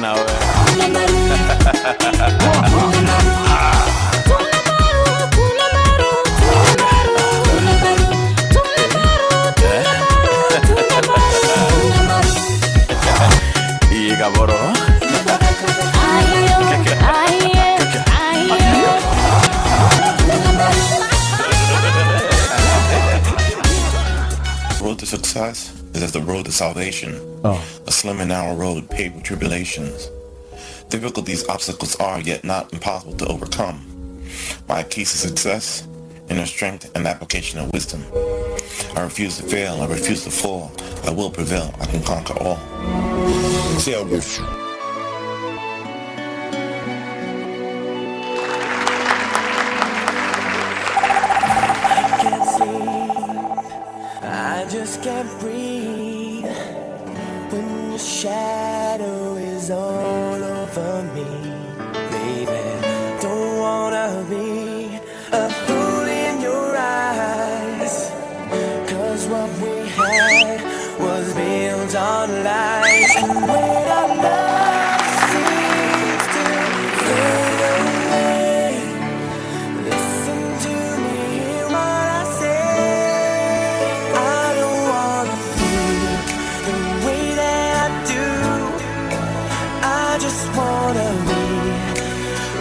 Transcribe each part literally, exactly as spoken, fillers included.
Nawe. Iga boro. Road to success is as the road to salvation. Oh. A slim and narrow road paved with tribulations. Difficulties, obstacles are, yet not impossible to overcome. My keys to success, inner strength, and application of wisdom. I refuse to fail, I refuse to fall. I will prevail, I can conquer all. Say I will. I can't sleep. I just can't breathe when your shadow is all over me, baby. Don't wanna be a fool in your eyes, 'cause what we had was built on lies. And when our love seems to fade away, listen to me, hear what I say. I don't wanna feel the way that I do. I just wanna be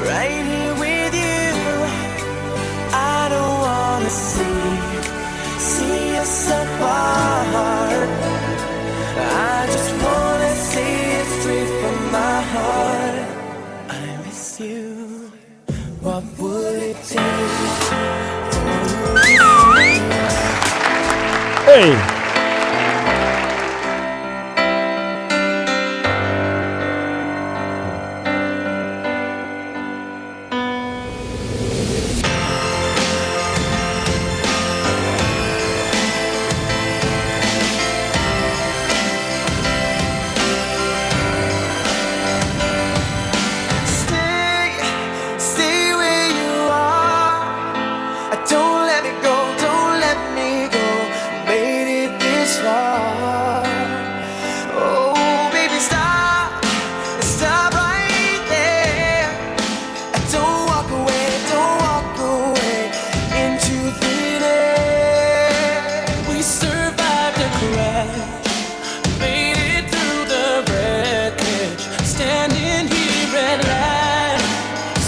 right here with you. I don't wanna see, see us apart. I just wanna say it straight from my heart. I miss you. What would it take for you to see? Hey! Stay, stay where you are. Don't let me go, don't let me go. Made it this far. Oh, baby, stop, stop right there. Don't walk away, don't walk away into thin air. We survived the crash, made it through the wreckage, standing here at last,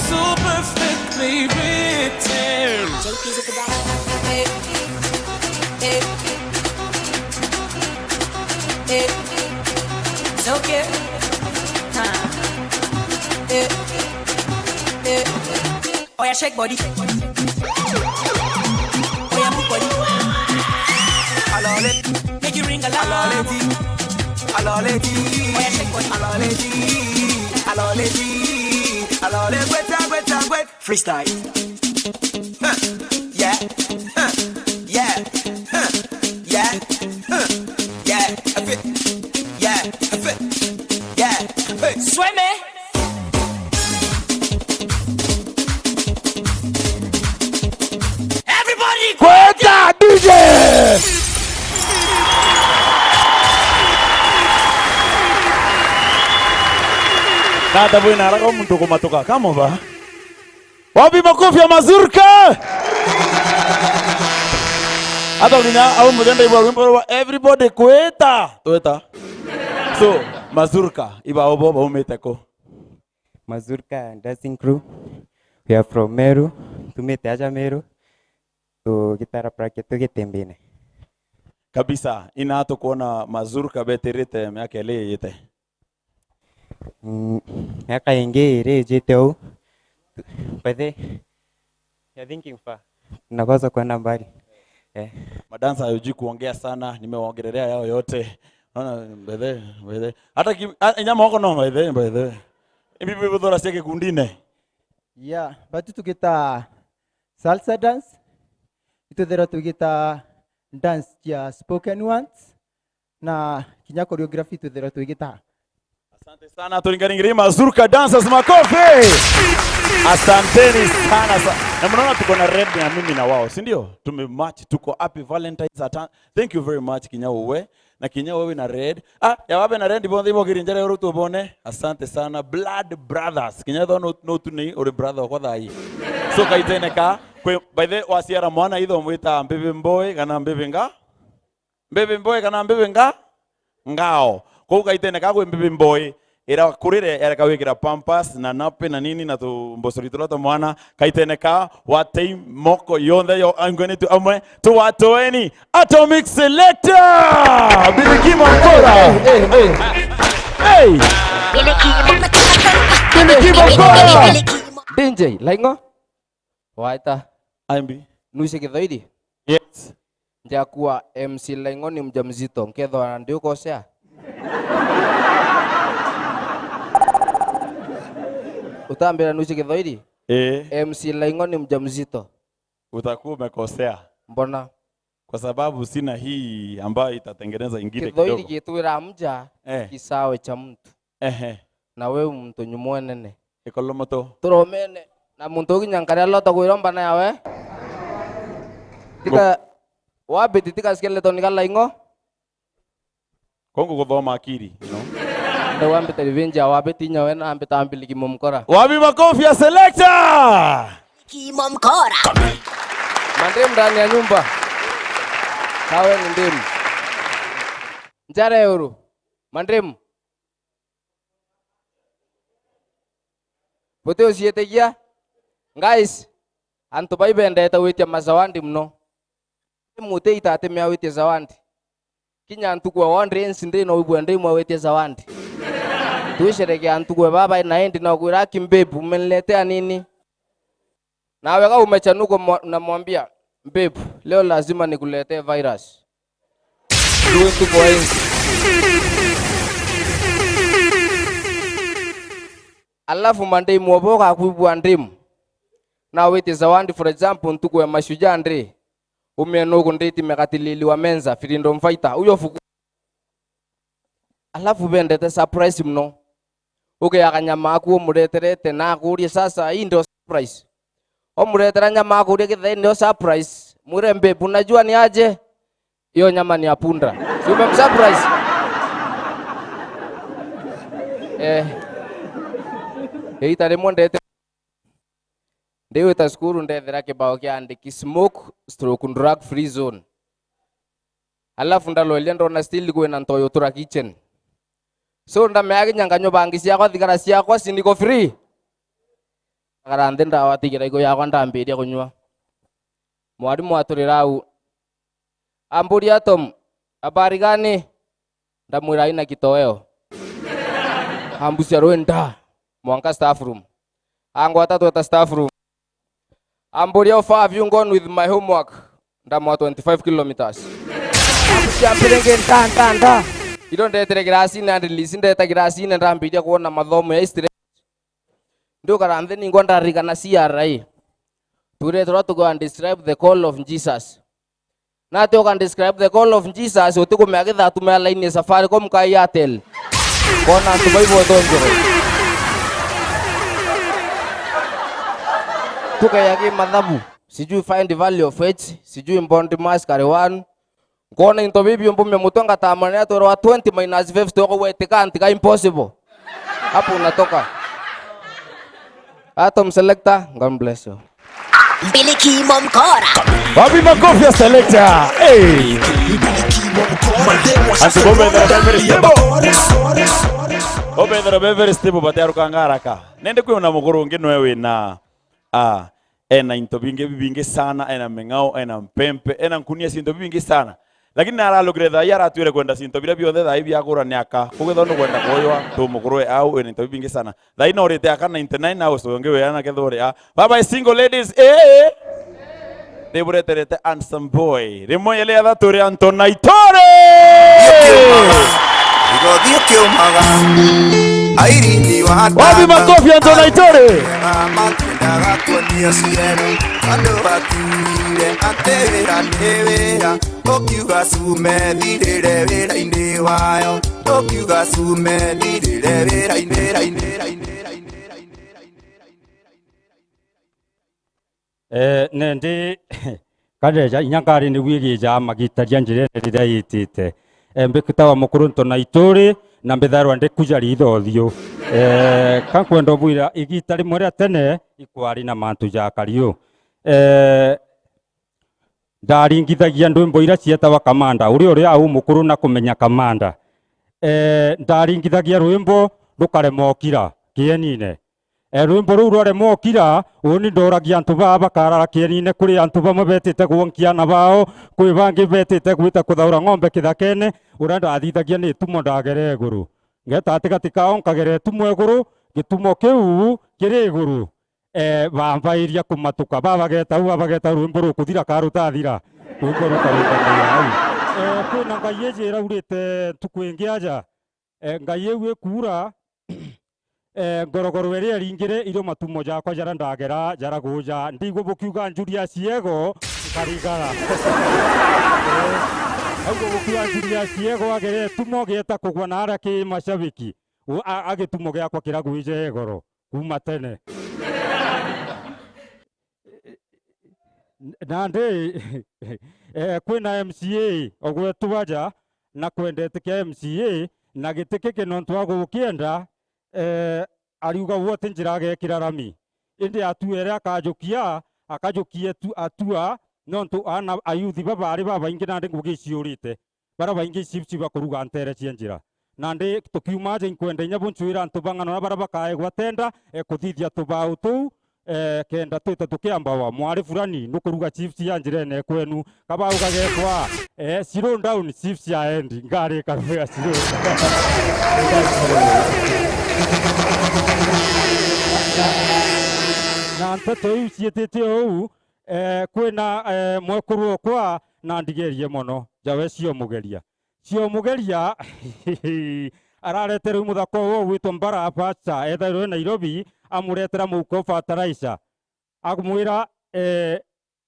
so perfectly written. Take music for that. Hey, hey, hey. It's okay. Huh. Eh, eh. Oya, shake body. Oya, move body. Alole. Make you ring along. Alole. Alole. Oya, shake body. Alole. Alole. Alole. Gweta, gweta, gweta. Freestyle. Huh. Yeah. Huh. Yeah. Huh. Yeah. Huh. Yeah. I fit. Yeah. I fit. Yeah. Hey. Sweme. Everybody, gweta D J! Nata bwina araka muntu kumatuka kamuba. Wapi makofi ya Mazurka? Hata nginya au muthenda ibwa rwimbo rwa everybody kwita. Tweta. So, Mazurka, iba obo baumite ku? Mazurka Dancing Crew. We are from Meru. Tumite aja Meru. Tugitara bracket tugitimbine. Kabisa, ina tukwona Mazurka betirite miaka ili iyite. Mm, miaka ingi iri ijite uu. By the way, you're thinking far. Tunapaswa kwenda mbali. Eh. Madansa hawajui kuongea sana, nimewaongelelea yao yote. Unaona, by the way, by the way. Hata ki-, a-, inya moko no, by the way, by the way. Ibi bibudhura cia gikundine. Yeah, but tugita salsa dance. Itwithira tugita dance cia spoken ones. Na kinya choreography twithira twigitaga. Asante sana, turingaringiri Mazurka Dancers makofi. Asanteni sana sa-, Na mnaona tuko na red ya mimi na wao, si ndio? Tumematch, tuko happy Valentine's at hand. Thank you very much, kinya uwe. Na kinya uwe na red. Ah, ya wabe na red, bonthe ibokiri njara yoru tubone. Asante sana. Blood brothers. Kinya tho no, no tu ni uri brother wakwa thai. So kaitene ka, kwe, by the way, waciara mwana itho mwita mbibi mboy kana mbibi nga? Mbibi mboy kana mbibi nga? Ngao. Kou kaitene ka kwi mbibi mboy. Ira kurire, ereka wikira pampers na nape na nini na tumbocori turia twa mwana. Kaitene ka watei moko yonthe yo angwene tu amwe. Tuwatoeni. Atomic Selector! Biliki Mokora! Hey, hey, hey. Hey! Biliki Mokora! D J, Laingo? Waita. Imbi. Nuici Githoiri? Yes. Njakuwa M C Laingo ni mjamzito. Nkethwa ndi ukosea? Utambira nuici Githoiri? Eh. M C Laingo ni mjamzito. Utakuwa umekosea. Mbona? Kwa sababu sina hii ambayo itatengeneza ingine Githoiri kidogo. Gitwira mja Eh. Kisawe cha mtu. Ehe. Na we muntu nyumwenene. Ikolomoto. Turomene. Na muntu uginya nkaria lota kwiromba na yawe. Tika wabiti tika skeleton ka Laingo. Kongo guthoma akiri, you know. Ndio wambita revenge ya wabiti nya we na ambita ambili kimomkora. Wapi makofi ya selector? Kimomkora. Mandem ndani ya nyumba. Kawe ni ndem. Njare uru. Mandem. Buti uciitikia? Guys, antu bai bendete gwitia mazawandi muno. Muti ita atimea witie zawandi. Kinya ntuku ya wondre nsi ndi no wibua ndi mwa witie zawandi. Twisherekea ntuku ya baba na endi na kwira aki mbebu umeniletea nini? Nawe ka umechanuka mwa-, unamwambia, "Babe, leo lazima nikuletee virus." Ndio ntuko wa inzi. Alafu mandei mwobo gakwibua ndimu. Na witi zawandi, for example, ntuku ya mashujaa ndi. Umie nuku nditi mekatilili wa menza, freedom fighter. Uyo fuku. Alafu bendete surprise muno. Uge akanyama aku umureterete na akurie, "Sasa, hii ndio surprise." Omuretera nyama akurie, "Githai ndio surprise." Mwire, "Babe, unajua ni aje? Hiyo nyama ni ya punda." Si umemsurprise? Eh. Ita rimwe ndete Ndiwita cukuru ndethera kibao kiandiki smoke stroke drug free zone. Alafu ndaloelia ndona still kwina ntoyo tura kitchen. So ndamea kinya nganywa bangi ciakwa thigara ciakwa ciniko free. Agara nthi ndawatigira igo yakwa ndambiria kunywa. Mwarimu aturira au. Amburia, "Tom, habari gani?" Ndamwira, "Haina kitoweo." Ambucia rwenda mwanka staff room. Angwata tweta staff room. Amburia, "How far have you gone with my homework?" Ndamwa, "Twenty-five kilometers." Ambucia, "Mbiringi nda, nda, nda." Iro ndetere kirasine and release, ndeta kirasine ndambiria kuona mathomo ya history. Ndukara nthi ningwa ndarikana C R I. Turetwa tuga describe the call of Jesus. Nati uka describe the call of Jesus, utikumea githatu mea line ya Safaricom ka Airtel. Kona antu baibo tonjere. Tukeya ki mathabu. Sijui find value of H, sijui bond mass kare one. Nkona into bibi umbumia mutwe ngatamania twerwa twenty minus five, toko gwetika anti ka impossible. Hapo unatoka. Atom selector, God bless you. Mbiliki Momkora. Wapi makofi ya selector? Hey! Antu bombe the very stable. Bombe the very stable, but arukanga haraka. Nende kwi una mukuru ungi nwe wina, ah, ena into bingi bibingi sana, ena meng'ao, ena mpempe, ena nkunia cia into bibingi sana. Lakini naralugire thaa ii aratwire kwenda cinto biria bionthe thaa ii biagura ni aka. Kugethwa nukwenda kuywa, tu mukuru we au, ena into bibingi sana. Thaa ii norite aka ninety nine au, so ngi we ana kethwa uri a. Baba, single ladies, eh! Nibureterete handsome boy. Rimwe yele ya thatu ri Anto Naitore! Igothi ukiumaga. Airindi wa Wapi makofi Anto Naitore? Matwendaga kuonio ciero, andũ bakiugire atĩ wĩra nĩ wĩra, ũkiuga cume thirĩre wĩra-inĩ wayo, ũkiuga cume thirĩre wĩra-inĩ, wĩra-inĩ, wĩra-inĩ, wĩra-inĩ, wĩra-inĩ, wĩra-inĩ. Eh, nendi kareja inya ngari ni gwigija magitaria njirene riria yitite. Eh, mbikitawa mukuru nto na ituri, na mbitharwa ndi kuja ritho uthiu. Eh, ka nkwenda ubwira igita rimwe ria tene ikwari na mantu ja kariu. Eh, ndaringithagia ndwimbo iria cietawa Kamanda, uria uri au mukuru na kumenya Kamanda. Eh, ndaringithagia rwimbo rukarema ukira kienine. Eh, rwimbo ruu rwarema ukira, uni ndoragia antu baa bakarara kienine, kuri antu bamwe betite gwonkia ana bao, kwi bangi betite gwita kuthaura ng'ombe kithakene, uria ndathithagia ni itumo ndagere iguru. Ngeta atigati kao nkagere itumo iguru, gitumo kiu kiri iguru. Eh, bambairia kumatuka, babageta u, babageta rwimbo rukuthira ka rutathira, rwimbo rukarungamira au. Eh, kwina ngai iji iraurite ntuku ingi aja. Eh, ngai iu ikuura, eh, ngorogoro iria iringire irio matumo jakwa jaria ndagera jaraguja. Ndigua bukiuga Julius Yego, nkarigara. Eh, aigua bukiuga Julius Yego agere itumo gieta kugwa na aria ki mashabiki. U-, a-, a gitumo giakwa kiragwije igoro kuuma tene. Nandi, eh, kwina M C A ogwetu baja na kwendete kia M C A, na giti kiki nontu wa gukienda, eh, ariuga gwe ti njira agekira rami. Indi atua iria akajukia, akajukia tu-, atua, nontu aana ayuthi babari babaingi nandi ngugi iciurite. Baria baingi chips bakuruga ntere cia njira. Nandi tukiuma aja inkwenda inya buncwira antu bang'ana na baria bakaegwa tenda, eh, kuthithia tubau tuu, eh, kenda twita tukiambawa, "Mwari fulani, nukuruga chips ya njirene kwenu?" Kabau gagekwa, eh, "Slow down, chips ya endi." Ngari karwega slow. Na nteto iu ciitite uu, eh, kwina, eh, mwekuru okwa na ndigerie mono, jawe cio mugeria. Cio mugeria araretere u muthaka uwe ugwitwa Mbara Pastor, ethairwe e Nairobi, amuretera muhuko fertilizer. Akumwira, eh,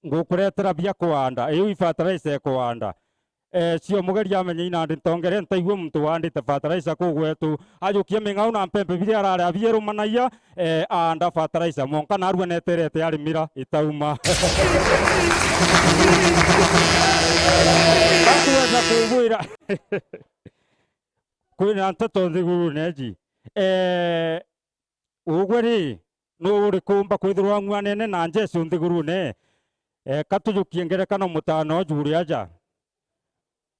"Ngukuretera bia kuanda, iu i fertilizer ikuanda." Eh, cio mugeria amenya inandi ntongere ntaigua muntu wandite fertilizer kuu gwetu. Ajukia ming'au na mpempe biria arari abierumanagia, eh, aanda fertilizer. Mwanka narua neterete arimira, itauma. Bakwenda kubwira. Kwina nteto nthigurune iji. Eh, ugwe ri, nu urikumba kwithirwa ang'uanene na Jesu nthigurune? Eh, ka tujukie ngerekano mutano uju uri aja.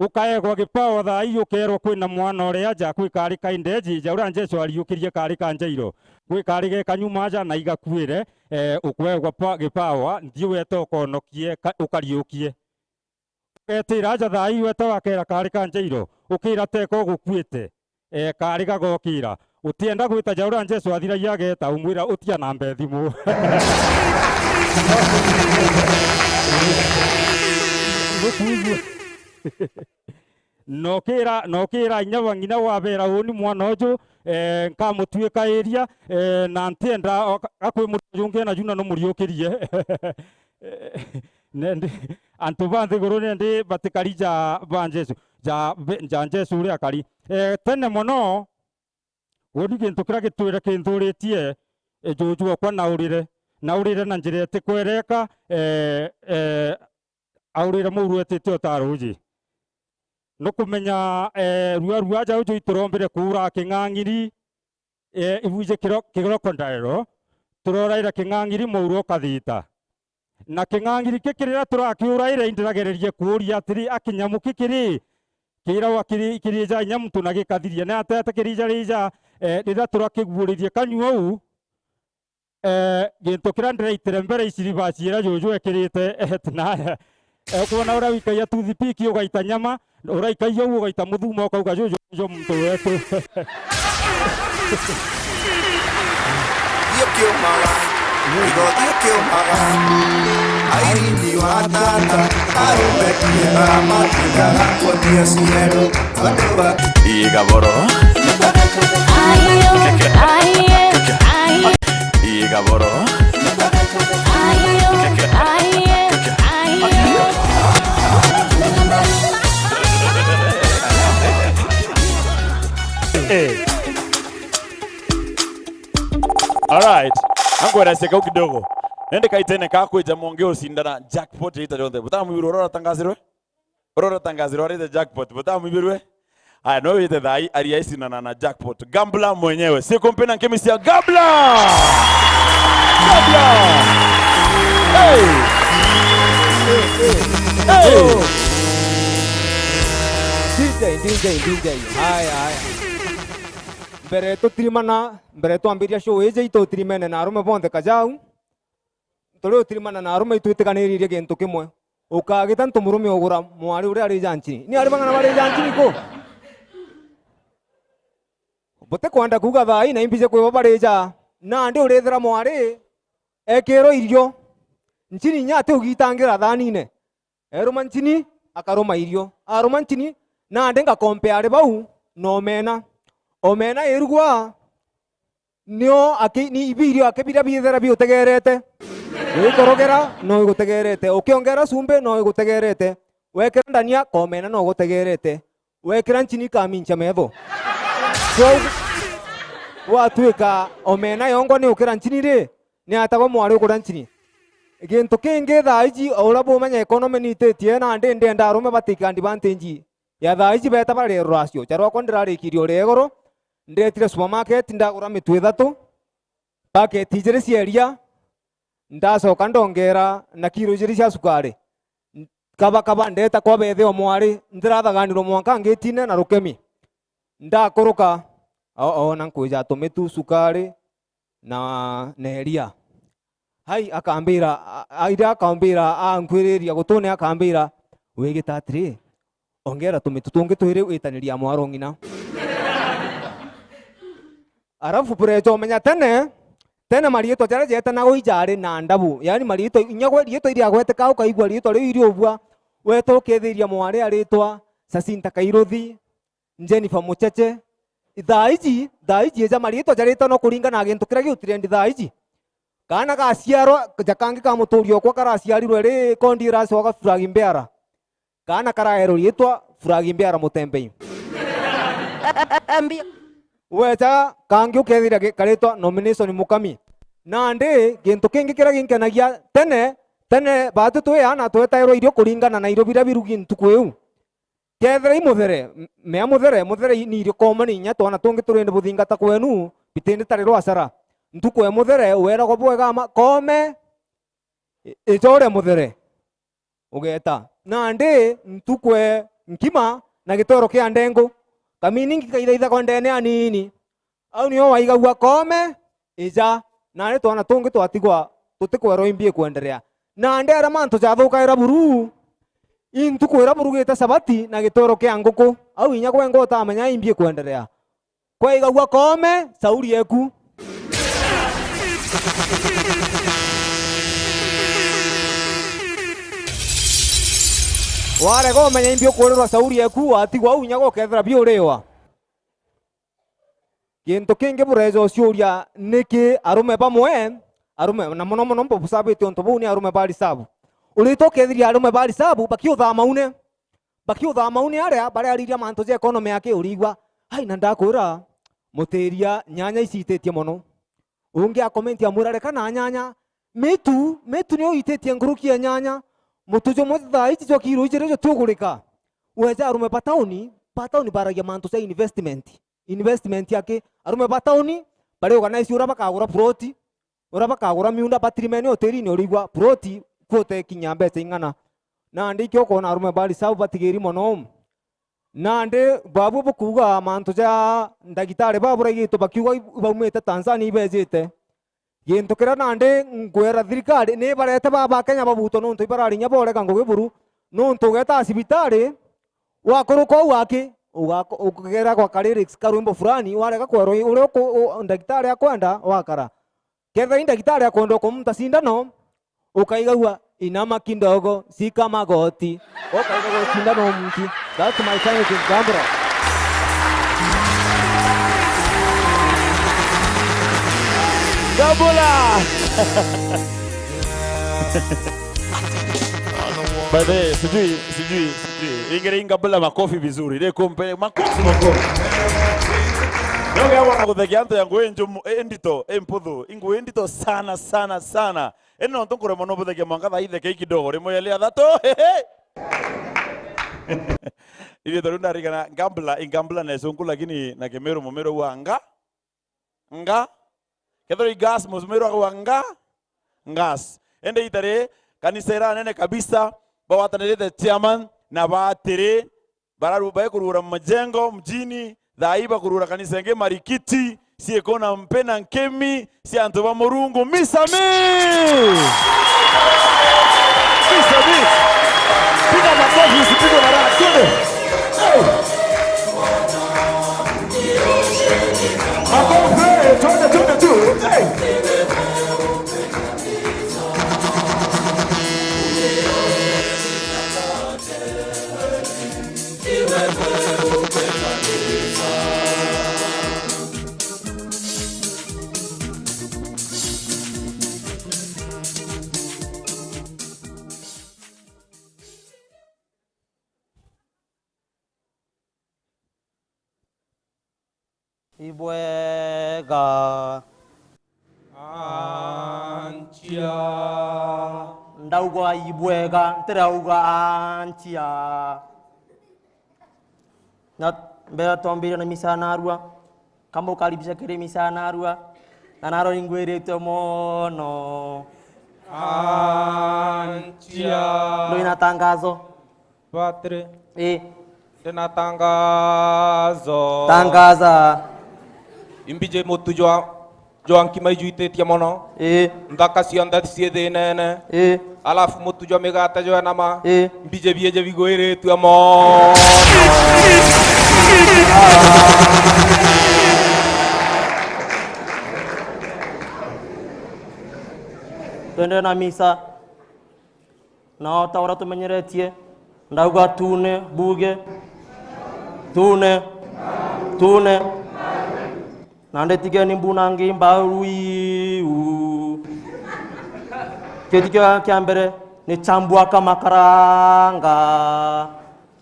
Ukaegwa gipawa thaa ii, ukeerwa kwina mwana uri aja, gwi kari ka indeji, ja uria Jesu ariukirie kari ka Jairo. Gwi kari gekanyuma aja na igakuire, eh, ukwegwa pa-, gipawa, nthi wete ukonokie, ka-, ukariukie. Ugetira aja thaa ii wete wakeera kari ka Jairo, ukira teka ugukuite, eh, kari gagokira. Utienda gwita ja uria Jesu athiragia ageta, umwira, "Utia namba e thimu." Nukuigua. Nokira, nokira inya ba ng'ina wabera, "Uni mwana uju, eh, nkamutuikairia, eh, na ntienda o-, akwi muntu jungi na juna numuriukirie." Nendi, antu ba nthiguru nendi batikari ja ba Jesu, ja be-, ja Jesu uria akari. Eh, tene mono, uni gintu kiria gitwire kinthuritie, eh, juju okwa naurire. Naurire na njira itikwereka, eh, eh, aurire muru etite o ta ruuji. Nukumenya, eh, rua rua ja uju iturombire kuura king'ang'iri, eh, ibwiji kiro-, kiroko ndairo, turoraira king'ang'iri muru ukathita. Na king'ang'iri kiki riria turakiuraire, indiragererie kuuria atiri, a kinyamu kiki ri, kiragwa kiri-, kirija inya muntu na gikathiria, ni atia atakirija rija, eh, riria turakiguuririe kanyua uu, Eh, gintu kiria ndiraitire mbere, iciribasi iria juju ekirite, eh, tinaya. Eh, ukwona uria wikagia toothpick ugaita nyama, uraikagia uu ugaita muthuma, ukauga, "Juju, juju muntu wetu." Thiu kiumaga, igo thiu kiumaga. Airindi wa tata, arume kiega, matindaga kuonia cieru. Iga boro. Ayo, aye, aye. Iga boro. Ayo, aye, aye. Eh. All right. Angwera sekau kidogo. Nende kaitene ka kwija mwangi ucindana jackpot ita jonthe. Butamwibirwe uria uratangazirwe? Uria uratangazirwe arite jackpot. Butamwibirwe? Aya, no wite thai aria icinana na jackpot. Gambler mwenyewe. Siku mpena nkimi cia gambler! Gambler! Hey! Hey! D J, D J, D J. Haya, haya. Mbere tutirimana, mbere twambiria show iji, itutirimene na arume bonthe kajau. Turi utirimana na arume itwitiganiririe gintu kimwe. Ukagita ntu murume ugura mwari uria ari janchini. Ni ari bang'ana bari janchini ku? Butikwenda kuuga thai na imbije kwibo bari ja. Nandi urithira mwari ekirwe irio. Nchini inya ati ugitangira thanine. Eruma nchini, akaruma irio. Aruma nchini, nandi ngakompea ari bau na omena. Omena irugwa, nio aki-, ni ibi irio aki biria biithera biutegerete. Wikorogera, no igutegerete. Ukiongera cumbi, no igutegerete. Wekira ndania, komena no gutegerete. Wekira nchini ikamincha metho. So, gwatuika omena yongwa ni ukira nchini ri, ni atagwa mwari ukuria nchini. Gintu kingi thaa iji, o uria bumenya economy ni ititie, nandi ndienda arume batake advantage ya thaa iji beta bari ruracio. Cha rwakwa ndirarikirie uria igoro, ndetire supermarket, ndagura mitu ithatu, packet ijiri cia iria, ndacoka ndongera na kiro ijiri cia cukari. Kaba kaba ndeta kwa bethe o mwari, ndirathaganirwe mwanka ngitine na rukemi. Ndakuruka, o-, oona nkwija tumitu, cukari, na, na iria. Hai akambira, a-, a-, iria akambira, ankwiriria gutune akambira, "Wigita atiri, ongera tumitu tungi twiri witaniria mwaro ng'ina." Arafu bureja umenya tene, tene mariitwa jaria jetanagwa ijari na ndabu. Yaani mariitwa, inya gwe riitwa iria gweteka ukaigua riitwa riu iriubua, weta ukethiria mwari aritwa Jacinta Kairuthi, Jennifer Mucheche. Thaa iji, thaa iji eja mariitwa jaritwa no kuringana na gintu kiria giutrendi thaa iji. Kaana gaciarwa, ja kangi ka muturi okwa karaciarirwe ri kondi iracoka flag bearer. Kaana karaerwa riitwa flag bearer Mutembei. Mbi- Wecha kangi ukethira gi-, karitwa nomination Mukami. Nandi gintu kingi kiria ginkenagia, tene, tene baatu twi aana twetairwa irio kuringana na irio biria birugi ntuku iu. Kethira i muthere, m-, mea muthere, muthere i-, ni irio common inya twana tungi turindi buthingata kwenu, bitindi tari rwasara. Ntuku e muthere, weragwa bwega ma, kome, i-, ijo uria muthere. Ugeta. Nandi ntukwe nkima na gitwero kia ndengu. Kamini ngikaithaithagwa ndene anini. Au nio waigagua kome, ija. Nandi twana tungi twatigwa tutikwerwa imbi ikwenderea. Nandi aria mantu jathukaira buru, i ntuku iria burugite sabati na gitwero kia nguku. Au inya gwenga utamenya imbi ikwenderea. Kwaigagua kome, sauri eku. Warega umenya imbi ukurirwa sauri eku, watigwa au inya gukethira biuriwa. Gintu kingi bureja uciuria, niki arume bamwe, arume, na mono mono mbubucabitie untu buu ni arume ba risabu. Urita ukethiria arume ba risabu bakiuthama une. Bakiuthama uni aria bareariria mantu ja economy aki urigwa, "Ai, na ndakwira, mutiria nyanya icititie mono." Ungi akomenti amwira, "Reka na nyanya, mitu, mitu niyo ititie nkuruki ya nyanya. Mutu jumwe thaa ici jwa kiro ijiri jutiugurika." Weja arume ba tauni, ba tauni baragia mantu ja investment. Investment aki, arume ba tauni bari organize uria bakagura ploti, uria bakagura miunda batirimene hotelini, urigwa ploti kwote kinya mbeca ing'ana. Nandi ikio ukoona arume ba reserve batigiri mono. Nandi babu bukuuga mantu ja ndagitari baba buraigitwe bakiuga ibaumite Tanzania ibejite. Gintu kiria nandi nkwira thirikari ni barete baba Kenya babutwe nontu ibararinya borega ngugi buru. Nontu ugeta cibitari, wakuruka uu aki, ugako-, ukigera gwa ka lyrics ka rwimbo fulani, warega kwerwa uria uku-, u-, ndagitari akwenda, wakara. Kethira i ndagitari akwenda ukumuta cindano, ukaigagua, "Inama kidogo, shika magoti." Ukaigagua cindano umuti. That's my time to gambler. Gambler! By the way, sijui, sijui, sijui. Ingere ingabula makofi vizuri. Ile kumpe makofi. Makofi. Nongeagwa na guthekia antu ya ngui njumu, i ndito, i mputhu, i ngui ndito sana, sana, sana. Indi nontu nkuremwa no buthekia mwanka thaa itheke kidogo, rimwe yeli ya thatu, hehe. Ithe riu ndarigana ngambla, i ngambla na icunku, lakini na Kimiru Mumiru wa nga, nga. Kethirwa i gas, Mumiru agwa nga, ngas. Indi itari kanisa ira nene kabisa, bagwatanirite chairman na batiri, bararu-, baikurura majengo mjini, thaa ii bakurura kanisa ingi Marikiti, ciikuna mpi na nkimi cia antu ba Murungu. Misa mi! Misa mi! Piga makofi, usipigwe na raha. Twende! Hey! Makofi, twende, twende tu. Hey! Ibwega. Antia. Ndauga ibwega, ntirauga antia. Na mbere twambire na misa ya narua, kamba ukaribisha kiri misa ya narua, na narua ningwiritwe mono. Antia. Ndwina tangazo? Batiri. Ii. Ndina tangazo. Tangaza. Imbiji mutu jwa, jwa nkima ijuititie mono. Ii. Nthaka cionthe ciithinene. Ii. Alafu mutu jwa migate jwa nama. Ii. Mbiji bieje bigwiritue mono. Twende na misa. Na o ta uria tumenyeretie, ndauga, "Tune, mbuge, tune, tune." Nandi tigeni mbunangi mbaru iu. Giti kia, kia mbere ni chambua kama karanga.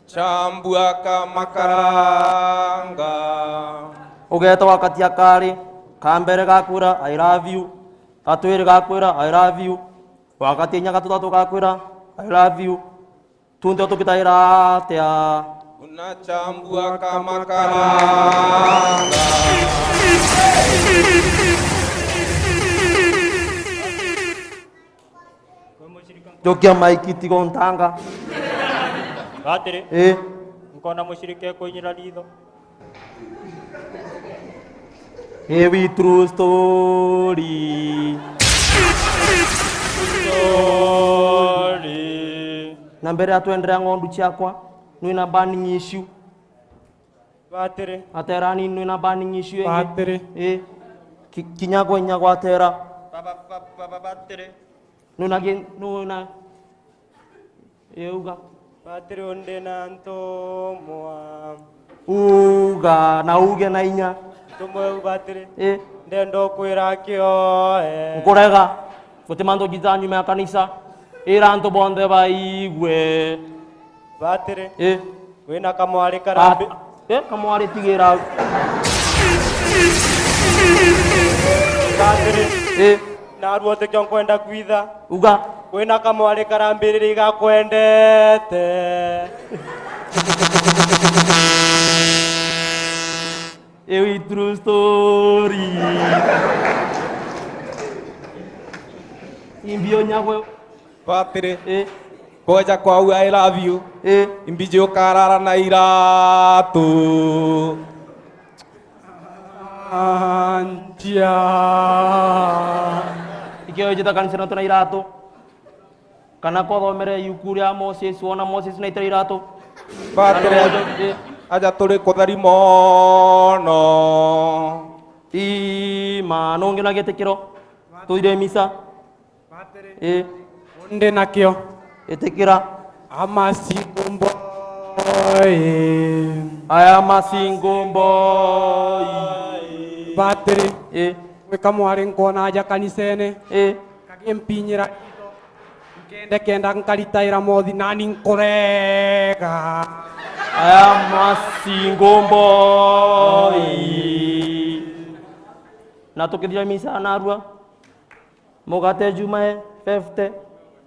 Chambua kama karanga. Ugeeta wakati akari, ka mbere gakwira, "I love you." Ka twiri gakwira, "I love you." Wakati inya gatutatu gakwira, "I love you." Tunte tukitaira atia? Unachambua kama karanga. Njokia maiki tigo ntanga. Batiri. Ii. Nkona mushirika ekuinyira ritho. Ii, wi true story. Story. Na mbere ya twenderea ng'ondu ciakwa, nwina burning issue? Batiri. Atera ni nwina burning issue ingi? Batiri. Ii. Ki-, kinya gwe inya gwatera. Baba, baba, baba, batiri. Nuna gi-, nuna. Ii, uga. Batiri, undi na ntumwa. Uga, na uge na inya. Ntumwa iu batiri. Ii. Ndenda ukwira kioe. Nkurega. Guti mantu jita nyuma ya kanisa. Ira antu bonthe baigue. Batiri. Ii. Wina kamwari karambi- Ka-, eh, kamwari tigira au. Batiri. Ii. Narua utikio nkwenda kwitha. Uga. Wina kamwari karambiriria igakwendete. Ii, true story. Imbio nyagwe. Batiri. Ii. Kweja kwau, "I love you." Ii. Imbiji ukarara na iratu. Antia. Ikio ijita kanisa na tuna iratu. Kana kothomere iuku ria Moses, wona Moses na itari iratu. Batiri. Kana mojo, ii. Aja turi kuthari mono. Ii, ma, nungi na gitikiro. Tuire misa. Ii. Ndi nakio. Itikira. I'm a single boy. I am a single boy. Batiri. Ii. Wika mwari nkona aja kanisene. Ii. Kagimpinyira. Nkende kenda nkaritaira mothi nani nkurega. I am a single boy. Na tukithira misa narua, mugate juma e fifty,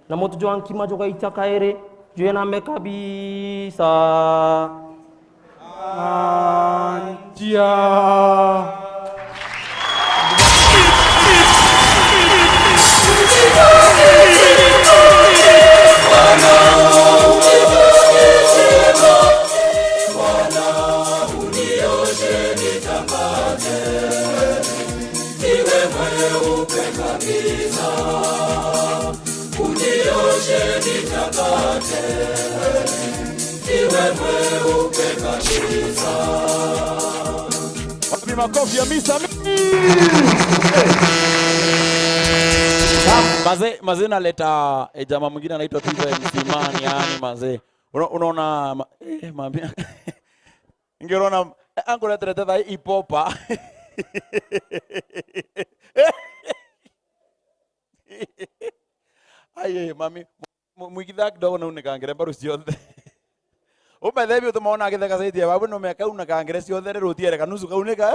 na mutu jwa nkima jugaitia kairi, jwina me kabisa. Anjia. Wapi makofi ya misa mingi? Mazee, mazee, naleta, eh, jamaa mwingine anaitwa T V M C Man, yani, mazee. Una-, unaona ma-, eh, mami. Ingi unaona, eh, angureterete thaa hii hip hop. Ai, eh, mami, mu-, mwigitha kidogo na unikangire mbaru ciothe. Umethebi utumaona agitheka saidia babu no meka unakangire ciothe, rero utiere kanusu kaunika.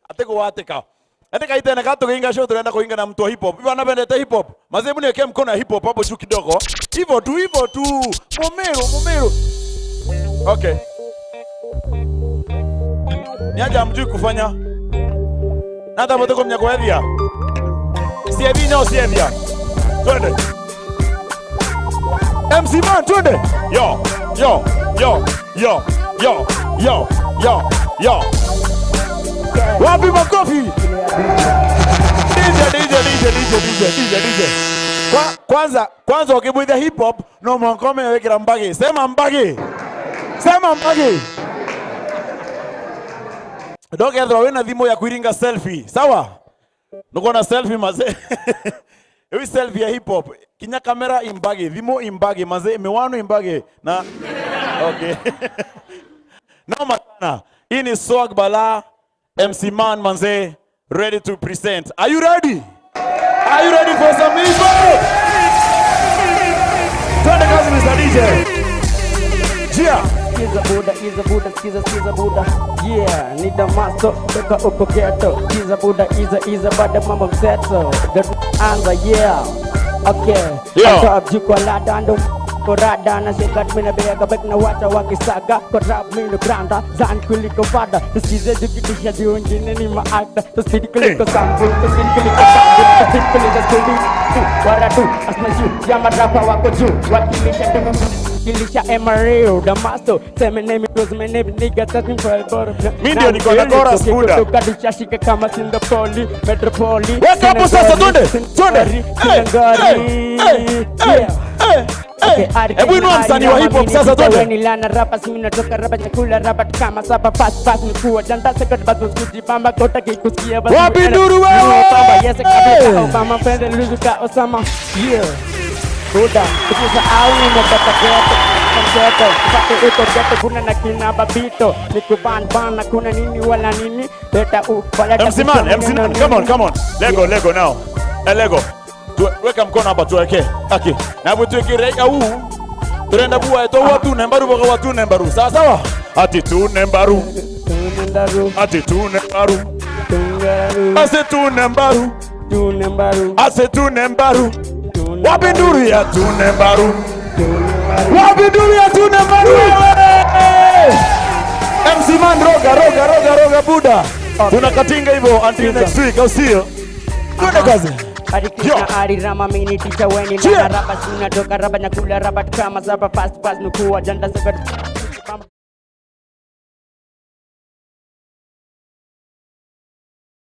Ati kuwatika. Ende kaitene ka tukiinga show, turenda kuinga na mtu wa hip hop. Bana bendete hip hop. Mazebu ni eke mkono ya hip hop hapo juu kidogo. Hivyo tu, hivyo tu. Mumiru, mumiru. Okay. Ni aje hamjui kufanya? Na hata bote kumenya kuethia. Siethia, no siethia. Twende. M C Man, twende. Yo, yo, yo, yo, yo, yo, yo, yo. Wapi makofi? D J, D J, D J, D J, D J, D J, D J. Kwa-, kwanza, kwanza ukibwithia hip hop, no mwanka umenye wikira mbagi. Sema mbagi. Sema mbagi. Ndokethirwa wina thimu ya kwiringa selfie. Sawa? Nukwona selfie, mazee? Iu selfie ya hip hop. Kinya kamera imbagi, thimu imbagi, mazee, miwano imbagi. Na, okay. Noma sana. Hii ni Swag Bala, M C Man, manze, ready to present. Are you ready? Are you ready for some hip hop? Twende kazi, Mister D J. Jia. Skiza buda, iza buda, skiza, skiza buda. Yeah, ni Damaso, toka uko ghetto. Skiza buda, iza, iza, bado mambo mseto. Ndo tunaanza, yeah. Okay. Yeah. Ata jukwaa la dando, korada na shika, tumina bega, bek na wacha wakisaga. Kwa rap mimi ndo granda, zan kuliko fada. Tusikize jukitisha juu wengine ni maakta. Tusidi kuliko sample, tusidi kuliko sample. Tusidi kuliko sample. Wara tu, asna juu, ya marapa wako juu. Wakilisha tu, wakilisha M R A, Damaso. Say my name, it was my name, nigga, touch me for a bottle. Mi ndio niko na chorus, buda. Kutoka ducha shika kama Singapore, Metropole. Weka hapo sasa, twende, twende. Hey, hey, hey, hey, hey. Okay, hey, hebu inua msanii wa hip hop sasa, twende. Weni lana rapa, si mimi natoka rapa, chakula rapa, kama saba, fast, fast, ni kuwa janta, second, bado sikujibamba, kota kikusikia, basi. Wapi nduru wewe? Bamba, yes, kabisa, Obama, pende, luzu ka Osama. Yeah. Buda, kucheza au nimepata ghetto, mtoto, pate uko ghetto, kuna na kina Babito, niko ban, ban, na kuna nini wala nini, leta u, wala M C Man, M C Man, come on, come on. Lego, Lego now. Eh, Lego. Tu-, weka mkono hapa tuweke. Aki. Na butwikire au. Turenda buwa eto watu nembaru boga watu nembaru. Sawa sawa. Ati tu nembaru. Ati tu nembaru. Ase tu nembaru. Ase tu nembaru. Wapi nduru ya tu nembaru? Wapi nduru ya tu nembaru wewe? M C Man, roga, roga, roga, roga, buda. Tunakatinga hivyo until next week, au sio? Twende kazi. Ari Krishna, yo. Ari Rama, mini teacher, weni lana rapa, sina toka rapa, nyakula rapa, kama saba, fast, fast, nukuwa janta, saka.